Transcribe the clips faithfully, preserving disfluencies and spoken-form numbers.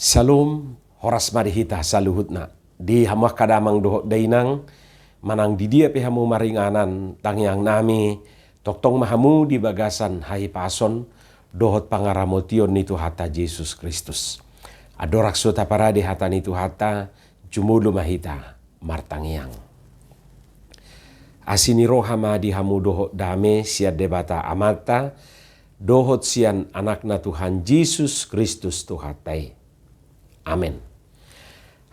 Salom, horas ma di hita saluhutna. Di hamu angka damang dohot dainang, manang di dia pe hamu maringanan tangiang nami, tongtong ma hamu di bagasan hahipason dohot pangaramotion ni Tuhanta Jesus Kristus. Andorang so taparade hata ni Tuhanta, jumolo ma hita martangiang. Asi ni roha ma di hamu dohot dame sian Debata Amanta, dohot sian Anakna Tuhan Jesus Kristus Tuhanta i. Amen.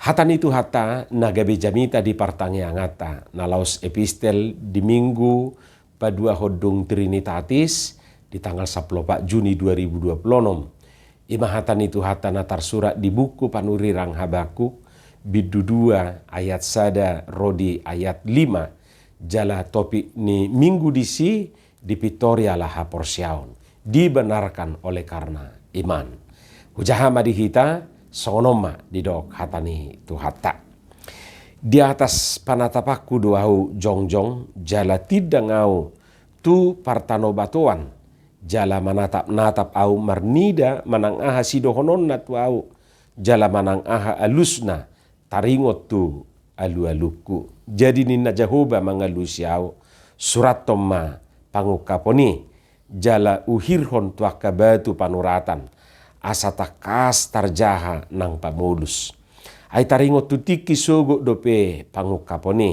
Hata ni Tuhanta na gabe jamita di partangianganta, na laos epistel di Minggu paduahon dung Trinitatis, di tanggal sampulu opat Juni dua ribu dua puluh enam. I ma hata ni Tuhanta na tarsurat di buku Panurirang Habakuk, bindu dua ayat sada ro di ayat lima, jala topik ni minggu disi, dipintori ala haporseaon, dibenarkan oleh karena iman. Hujaha ma di hita, songon on ma didok hata ni Tuhanta. Di atas panatapanku do ahu jongjong, jala tindang ahu tu partanobatoan, jala manatapnatap ahu marnida manang aha sidohononna tu ahu, jala manang aha alusna taringot tu alualungku. Jadi ninna Jahowa mangalusi ahu, surathon ma pangungkapon i, jala uhirhon tu angka batu panuratan, asa tangkas tarjaha nang pamolus. Ai taringot tu tingki sogot dope pangungkapon i,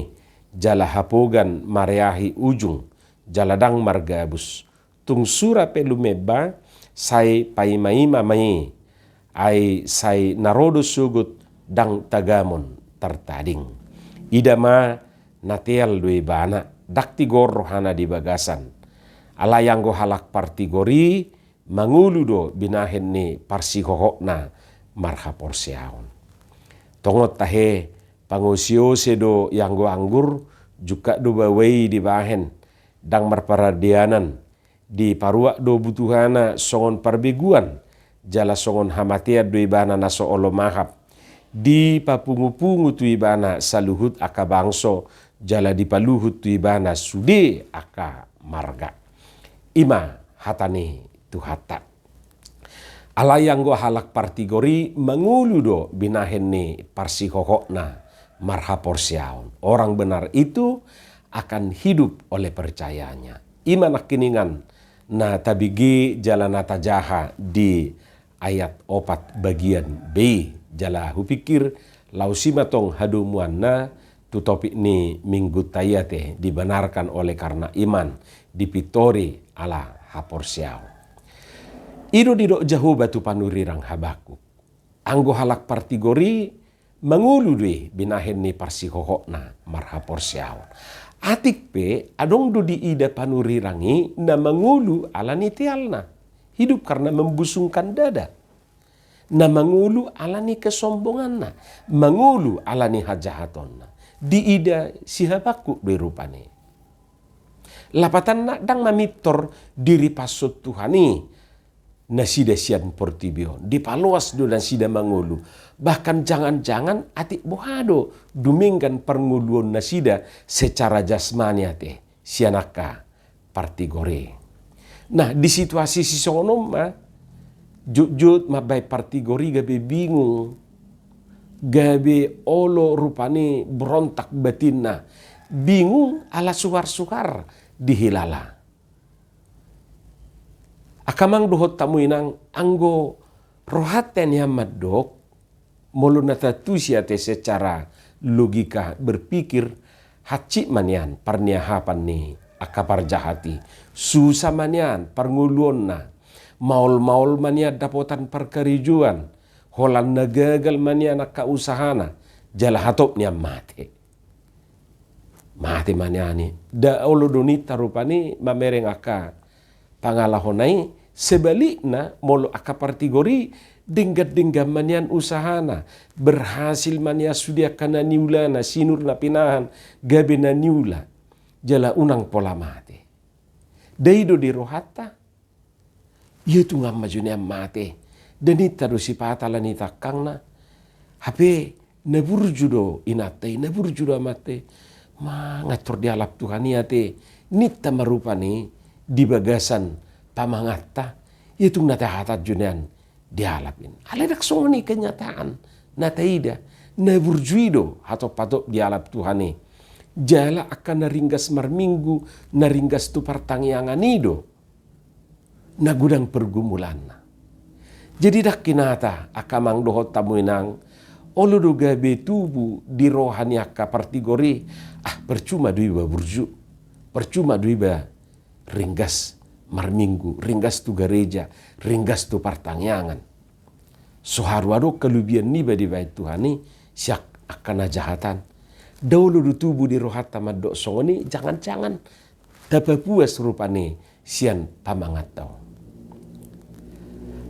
jala hapogan mareahi ujung, jala ndang margabus. Tung sura pe lumeba, sai paimaima ma i, ai sai na ro do sogot ndang tagamon tartading. Ida ma na teal do ibana, ndang tigor rohana di bagasan. Alai anggo halak partigor i, mangolu do binahen ni parsihohotna marhaporseaon. Tongon tahe, pangoseose do ianggo anggur, jungkat do baoa i dibahen, ndang marparandeanan, diparuak do butuhana songon parbegu, jala songon hamatean do ibana na so olo mahap. Dipapungupungu tu ibana saluhut angka bangso, jala dipaluhut tu ibana sude angka marga. I ma hata ni Tuhanta. Alai anggo halak partigor i, mangolu do binahen ni parsihohotna marhaporseaon. Orang benar itu akan hidup oleh percayanya. I ma nangkiningan na tabege jala na tajaha di ayat opat bagian B. Jala hupikir, laos i ma tong hadomuanna tu topik ni minggunta i, ate, dibenarkan oleh karena iman, dipintori ala haporseaon. I do didok Jahowa tu panurirang Habakuk. Anggo halak partigor i, mangolu do i binahen ni parsihohotna marhaporseaon. Atik pe, adong do diida panurirang i na mangolu ala ni tealna. Hidup karena membusungkan dada. Na mangolu ala ni kesombonganna, mangolu ala ni hajahatonna. Diida si Habakuk do i rupani. Lapatanna, ndang mamintor diripanshon Tuhan i nasida sian portibi on. Dipaloas do nasida mangolu. Bahkan jangan-jangan atik boha do dumenggan parngoluon nasida secara jasmani, ate, sian angka partigor i. Nah, di situasi sisongon on ma, jotjot mambahen partigor i gabe bingung, gabe olo rupani berontak batinna, bingung ala suharsuhar dihilala. Angka amang dohot hamu inang, anggo rohanta nian mandok, molo na taantusi, ate, secara logika berpikir, hansit ma nian parniahapan ni angka parjahat i. Susa ma nian parngoluonna. Maol-maol ma nian dapotan parkarejoan. Holan na gagal ma nian angka usahana. Jala hatop nian mate. Mate ma nian i. Nda olo do ninta rupani mamereng angka pangalahona i. Sebalikna, molo angka partigor i, denggan-denggan ma nian usahana, berhasil ma nian sude angka na niulana, sinur na pinahan, gabe na niula, jala unang pola mate. Nda i do di rohanta. Ia tung ma jo nian mate. Nda ninta do sipata ala ni tangkangna. Hape na burju do inanta i, na burju do amanta i. Manganhon dialap Tuhan i, ate, ninta ma rupani di bagasan pamanganta. Ia tung na tahatan jo nian dialap in. Alai ndang songon i kenyataan na taida. Na burju i do hatop-hatop dialap Tuhan i. Jala angka na ringgas marminggu, na ringgas tu partangiangan i do na godang pergumulanna. Jadi ndang hinata angka amang dohot hamu inang, olo do gabe tubu di roha ni angka partigor i, ah, percuma do iba burju, percuma do iba ringgas marminggu, ringgas tu gareja, ringgas tu partangiangan. So haru adong halobian niba dibahen Tuhan i sian angka na jahatan. Ndang olo do tubu di rohanta mandok songon i, jangan-jangan tapapuas rupani sian pamanganta on.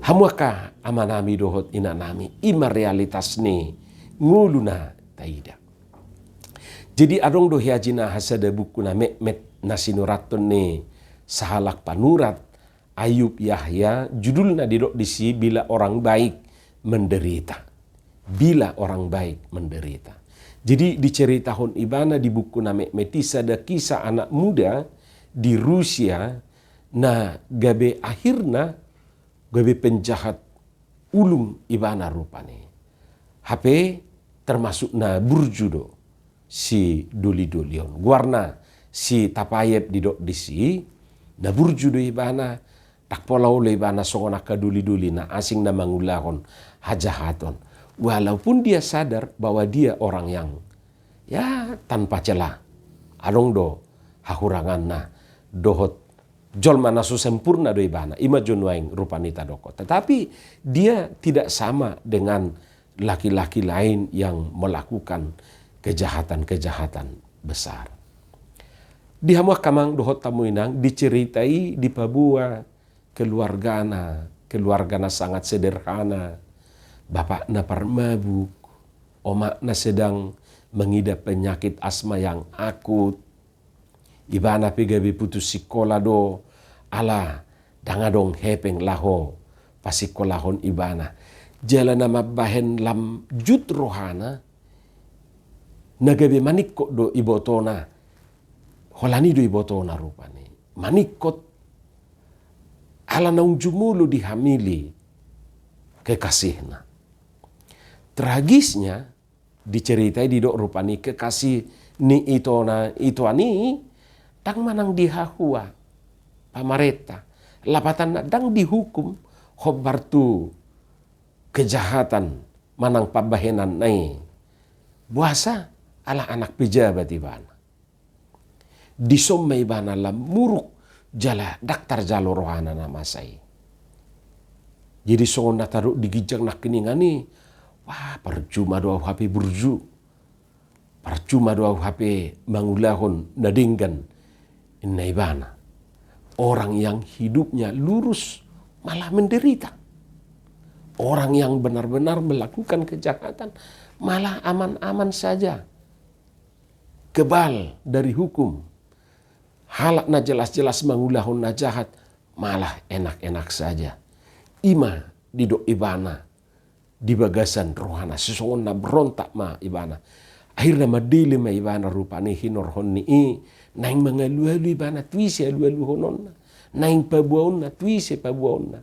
Hamu angka amanami dohot inanami, i ma realitas ni ngolu na taida. Jadi adong do hea jinaha sada buku na metmet na sinurathon ni sahalak panurat, Ayub Yahya, judulna didok disi Bila Orang Baik Menderita. Bila Orang Baik Menderita. Jadi diceritahon ibana di buku na metmet i sada kisah anak muda di Rusia na gabe akhirna gabe penjahat ulung ibana rupani. Hape termasuk na burju do si doli-doli on. Goarna si Tapayep didok disi, na burju do ibana, ndang pola olo ibana songon angka doli-doli na asing na mangulahon hajahaton. Walaupun dia sadar bahwa dia orang yang, ya, tanpa celah. Adong do hahuranganna dohot jolma na so sempurna do ibana, i ma jo nuaeng rupani tadok. Tetapi dia tidak sama dengan laki-laki lain yang melakukan kejahatan-kejahatan besar. Di hamu angka amang dohot hamu inang, di cerita i dipaboa keluargana, keluarga na sangat sederhana, bapakna parmabuk, omakna sedang mengidap penyakit asma yang akut, ibana pe gabe putus sikola do, ala ndang adong hepeng laho pasikkolahon ibana. Jala na mambahen lam jut rohana, na gabe maningkot do ibotona, holan i do ibotona rupani maningkot, ala naung jumolo dihamili kekasihna. Tragisnya, di cerita i didok rupani kekasih ni itona, itoan i ndang manang dihahua pamarenta, lapatanna ndang dihukum hombar tu kejahatan manang pambahenanna i. Boasa? Ala anak pejabat ibana. Dison ma ibana lam muruk jala ndang tarjalo rohana na masa i. Jadi songon na tadok di ginjang nangkiningan i, wah, percuma do au hape burju, percuma do au hape mangulahon na denggan, inna ibana. Orang yang hidupnya lurus malah menderita. Orang yang benar-benar melakukan kejahatan malah aman-aman saja. Kebal dari hukum. Halak na jelas-jelas mangulahon na jahat malah enak-enak saja. I ma didok ibana di bagasan rohana, sisongon na berontak ma ibana. Akhirna mandele ma ibana rupani hinorhon ni i, naeng mangalualu ibana tu ise alualuhononna, naeng paboaonna tu ise paboaonna.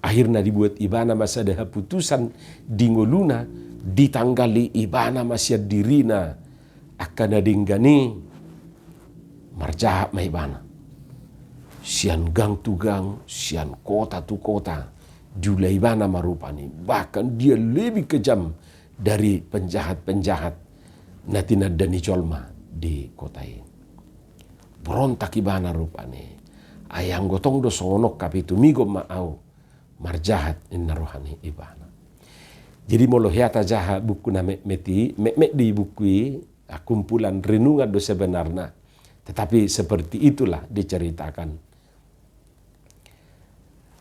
Akhirna dibuat ibana ma sada haputusan di ngoluna, ditanggali ibana ma sian dirina angka na denggan i, marjahat ma ibana. Sian gang tu gang, sian kota tu kota, diula ibana ma rupani. Bahkan dia lebih kejam dari penjahat-penjahat na tinanda ni jolma di kota i. Berontak ibana rupani. Ai anggo tong do songon on hape tumigon ma au marjahat, inna roha ni ibana. Jadi molo hea tajaha buku na metmet i, metmet di buku i, ah, kumpulan renungan do sebenarna. Tetapi seperti itulah diceritakan.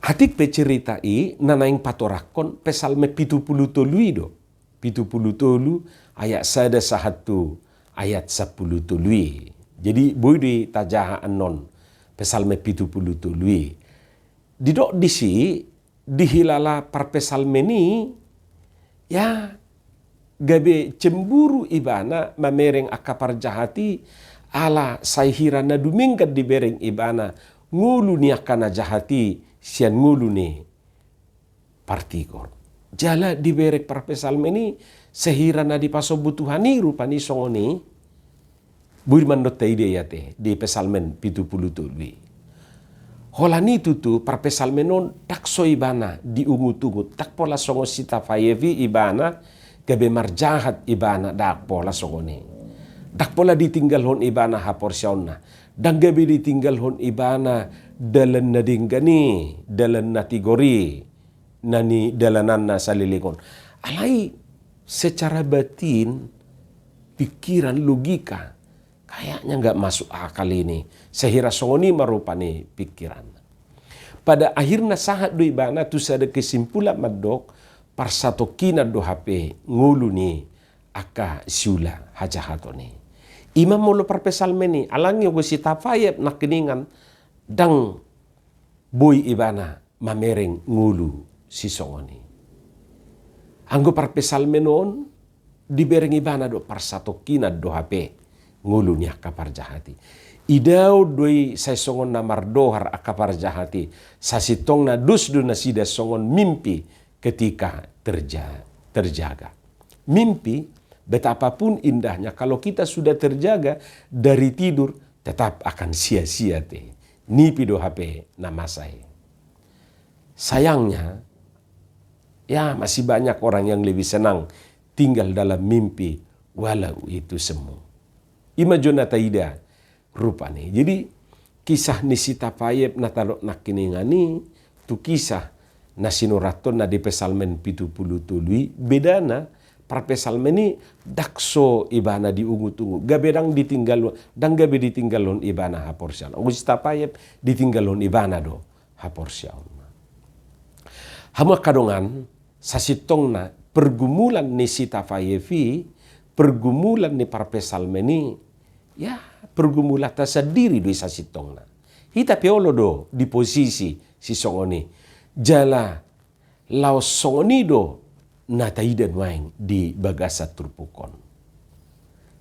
Atik pe cerita i na naeng patoranghon Psalmen pitu pulu tolu i do. Pitu pulu tolu ayat sada sahat tu ayat sampulu tolu i. Jadi boi do i tajaha annon Psalmen pitu pulu tolu i. Didok disi, dihilala parpsalmen i, ya, gabe cemburu ibana mamereng angka parjahat i, ala sai hira na dumenggan dibereng ibana ngolu ni angka na jahat i sian ngolu ni partigor. Jala dibereng parpsalmen i, sahira na dipasombu Tuhan i rupani songon i, boi mandok taida i ate di Psalmen pitu pulu tolu i. Holan i tutu parpsalmen on ndang so ibana diungut-ungut, ndang pola songon si Tafayef i ibana gabe marjahat ibana, ndang pola songon i. Ndang pola ditinggalhon ibana haporseaonna, ndang gabe ditinggalhon ibana dalan na denggan i, dalan na tigor i, na nidalananna saleleng on. Alai secara batin, pikiran, logika, kayaknya nggak masuk akal ini. Sahira songon i ma rupani pikiranna. Pada akhirna sahat do ibana tu sada kesimpulan mandok, parsatongkinan do hape ngolu ni angka siula hajahaton i. I ma molo parpsalmen i, alani anggo si Tafayef nangkiningan ndang boi ibana mamereng ngolu sisongon i. Anggo parpsalmen on dibereng ibana do parsatongkinan do hape ngolu ni angka parjahat i. Idaon do i sai songon na mardohar angka parjahat i, sasintongna dos do nasida songon mimpi ketika terja-, terjaga. Mimpi, betapapun indahnya, kalau kita sudah terjaga dari tidur, tetap akan sia-sia te. Mimpi do hape na masa i. Sayangnya, ya, masih banyak orang yang lebih senang tinggal dalam mimpi walau itu semu. I ma jo na taida rupani. Jadi, kisah ni si Tafayef na tadok nangkiningan i tu kisah na sinurathonna di Psalmen pitu pulu tolu i, bedana parpsalmen i ndang so ibana diungut-ungut, gabe ndang ditinggal, ndang gabe ditinggalhon ibana haporseaon. Anggo si Tafayef ditinggalhon ibana do haporseaonna. Hamu angka dongan, sasintongna pergumulan ni si Tafayef i, pergumulan ni parpsalmen i, ya, pergumulanta sandiri do i sasintongna. Hita pe olo do di posisi sisongon i. Jala laos songon i do na taida nuaeng di bagasan turpuk on.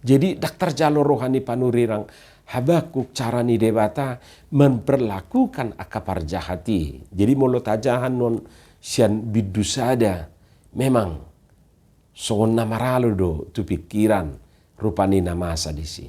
Jadi, ndang tarjalo roha ni panurirang Habakuk cara ni Debata memperlakukan angka parjahat i. Jadi, molo tajaha nuaeng sian bindu sada, memang songon na maralo do tu pikiran rupani na masa disi.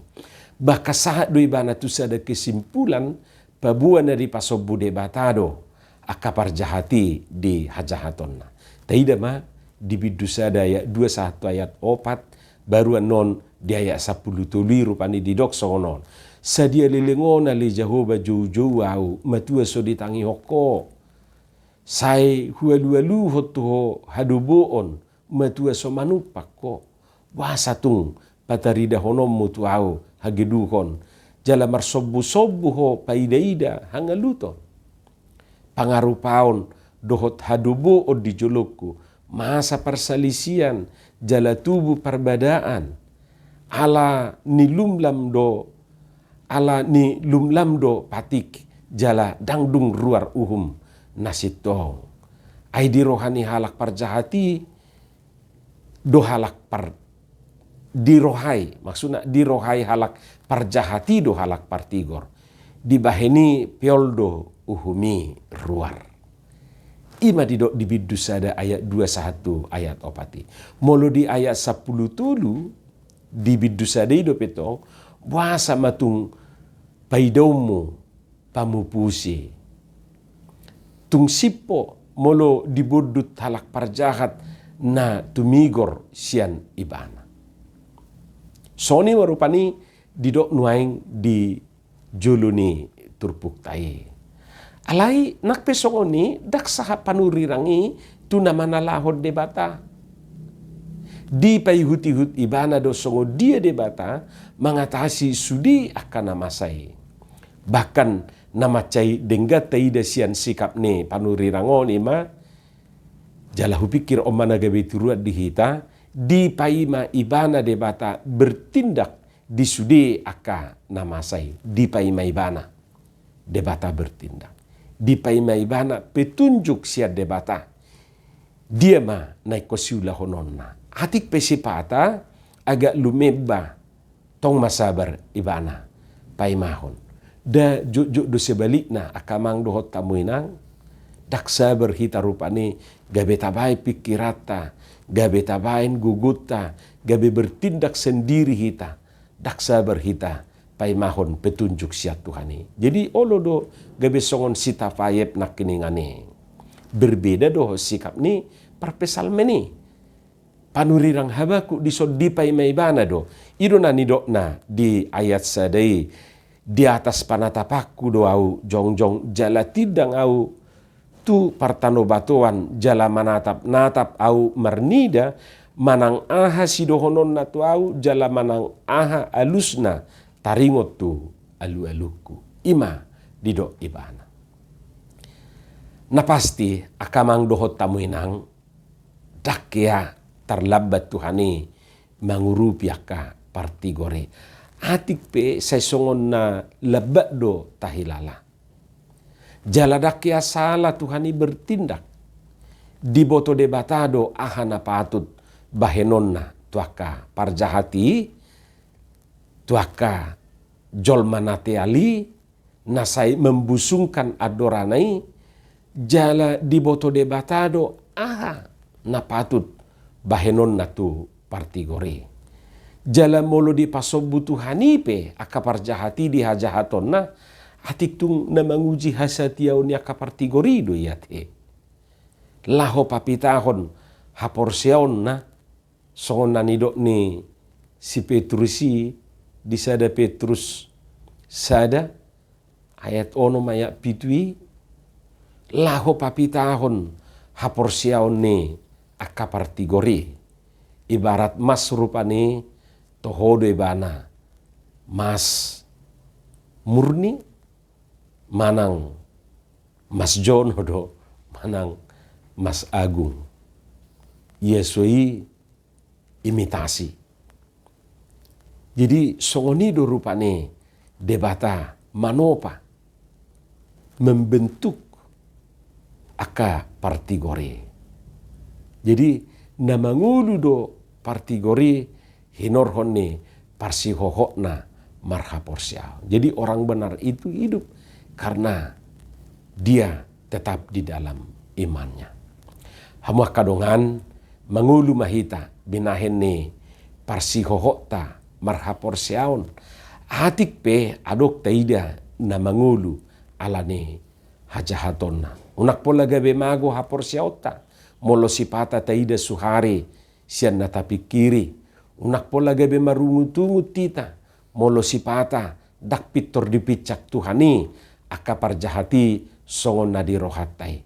Bahkan sahat do ibana tu sada kesimpulan, paboa na dipasombu Debata do angka parjahat i di hajahatonna. Taida ma di bindu sada ayat dua sahat tu ayat opat, baru annon di ayat sampulu tolu i rupani didok songon on. Sadia leleng on ale Jahowa joujou ahu, matua so ditangihon Ho. Sai hualualuhon tu Ho hadoboon, matua so manumpak Ho. Boasa tung pataridahononmu tu ahu hageduhon, jala marsombusombu Ho paidaida hangaluton? Pangarupaon dohot hadoboon di jolongku, masa parsalisian, jala tubu parbadaan. Ala nilumlam do, ala nilumlam do patik, jala ndang dung ruar uhum na sintong. Ai di roha ni halak parjahat i do halak par-, di roha i, maksudna di roha i halak parjahat i do halak partigor. Dibahen i peol do uhum i ruar. I ma didok di bindu sada ayat dua sahat tu ayat opat i. Molo di ayat sampulu tolu, di bindu sada i dope tong, boasa ma tung paidaonmu pamupusi? Tung simpo molo dibondut halak parjahat na tumigor sian ibana. Songon i ma rupani didok nuaeng di jolo ni turpukta i. Alai nang pe songon i, ndang sahat panurirang i tu na manalahon Debata. Dipaihutihut ibana do songon dia Debata mangatasi sude angka na masa i. Bahkan na mansai denggan taida sian sikap ni panurirang on i ma, jala hupikir on ma na gabe tiruan di hita, dipaima ibana Debata bertindak di sude angka na masa i, dipaima ibana Debata bertindak. Dipaima ibana petunjuk sian Debata. Dia ma na ingkon siulahononna. Atik pe sipata agak lumemba, tong ma sabar ibana paimahon. Nda jotjot do sebalikna angka amang dohot hamu inang, Ndang sabar hita rupani, gabe tabaen pingkiranta, gabe tabaen gogonta, gabe bertindak sendiri hita, ndang sabar hita paimahon petunjuk sian Tuhan i. Jadi olo do gabe songon si Tafayep nangkiningan i. Berbeda do sikap ni parpsalmen i. Panurirang Habakuk dison dipaima ibana do. I do na nidokna di ayat sada i, di atas panatapanku do ahu jongjong jala tindang ahu tu partanobatoan jala manatapnatap ahu marnida, manang aha sidohononna tu ahu jala manang aha alusna taringot tu alualungku. I ma didok ibana. Na pasti angka amang dohot hamu inang, ndang hea tarlambat Tuhan i mangurupi angka partigor i. Atik pe sai songon na lambat do tahilala. Jala ndang hea sala Tuhan i bertindak. Diboto Debata do aha na patut bahenonna tu angka parjahat i, tu angka jolma na teal i, na sai membusungkan andorana i, jala diboto Debata do aha na patut bahenonna tu partigor i. Jala molo dipasombu Tuhan i pe angka parjahat i di hajahatonna, atik tung na manguji hasatiaon ni angka partigor i do i ate. Laho papitahon haporseaonna, songon na nidok ni si Petrus i di sada Petrus sada ayat onom ayat pitu i, laho papitahon haporseaon ni angka partigor i. Ibarat mas rupani, toho do ibana mas murni, manang mas jono do, manang mas agung. Ia so i imitasi. Jadi songon i do rupani Debata manopa, membentuk angka partigor i. Jadi na mangolu do partigor i hinorhon ni parsihohotna marhaporseaon. Jadi orang benar itu hidup karena dia tetap di dalam imannya. Hamu angka dongan, mangolu ma hita binahen ni parsihohotta marhaporseaon. Atik pe adong taida na mangolu ala ni hajahatonna. Unang pola gabe mago haporseaonta molo sipata taida suhari sian na tapingkiri. Unang pola gabe marungutungut hita molo sipata ndang pintor dipinsang Tuhan i angka parjahat i songon na di rohanta i.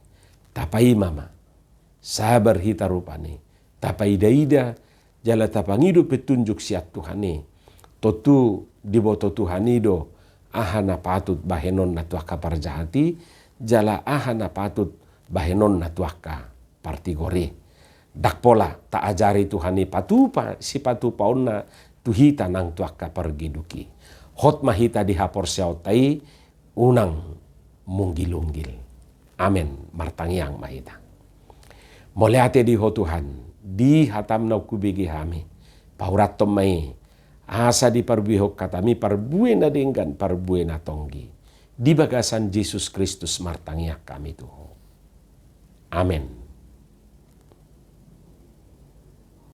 Tapaima ma, sabar hita rupani, tapaidaida jala tapangido petunjuk sian Tuhan i. Tontu diboto Tuhan i do aha na patut bahenonna tu angka parjahat i, jala aha na patut bahenonna tu angka partigor i. Ndang pola taajari Tuhan i patupa sipatupaonna tu hita nang tu angka pargeduk i. Hot ma hita di haporseaonta i, unang munggilunggil. Amen. Martangiang ma hita. Mauliate di Ho Tuhan, di hatam naung hubege hami, paurathon ma i asa diparbuehon hatami parbue na denggan, parbue na tonggi. Di bagasan Jesus Kristus martangiang hami tu Ho. Amen.